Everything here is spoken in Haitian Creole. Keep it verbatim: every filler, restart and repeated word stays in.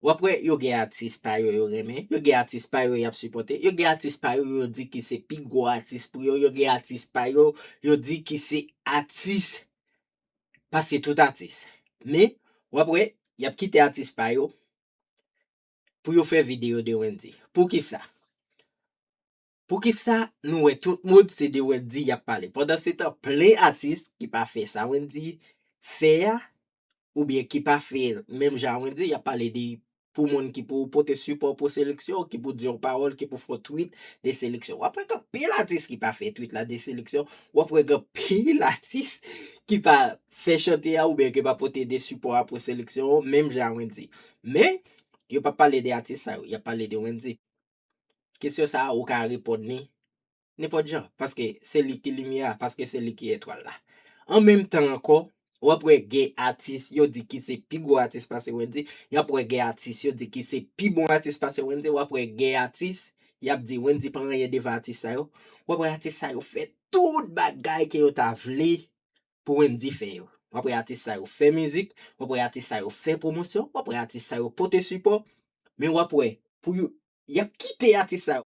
W ap wè, yo gen atis pa yo yo renmen, yo gen atis pa yo y ap sipòte, yo gen atis pa yo yo di ki se pi gwo atis pou yo, yo gen atis pa yo yo di ki se atis pase tout atis. Men, w ap wè, y ap kite atis pa yo pou yo fè videyo de Wendyy. Poukisa? Poukisa nou wè tout moun se de Wendyy y ap pale? Pandansetan, plen atis ki pa fè sa Wendyy fè a, oubyen ki pa fè menm jan a Wendyy, y ap pale de pou moun ki pou pote sipò pou seleksyon, ki pou di yon pawòl, ki pou fè yon tweet de seleksyon. W ap wè gen anpil atis ki pa fè tweet la de seleksyon. W ap wè gen anpil atis ki pa fè chante a oubyen ki pa pote de sipò a pou seleksyon, menm jan a Wendyy. Men, yo pa pale de atis sa yo, y ap pale de Wendyy. Kesyon sa a, ou ka reponn li nenpòt jan, paske se li ki limyè a, paske se li ki etwal la. An menm tan ankò, w ap wè gen atis yo di ki se pi gwo atis pase Wendyy, y ap wè gen atis yo di ki se pi bon atis pase Wendyy, w ap wè gen atis, y ap di Wendyy pa anyen devan atis sa yo. W ap wè atis sa yo fè tout bagay ke yo ta vle pou Wendyy fè yo. W ap wè atis sa yo fè mizik, w ap wè atis sa yo fè pwomosyon, w ap wè atis sa yo pote sipò, men w ap wè pou yo, y ap kite atis sa yo.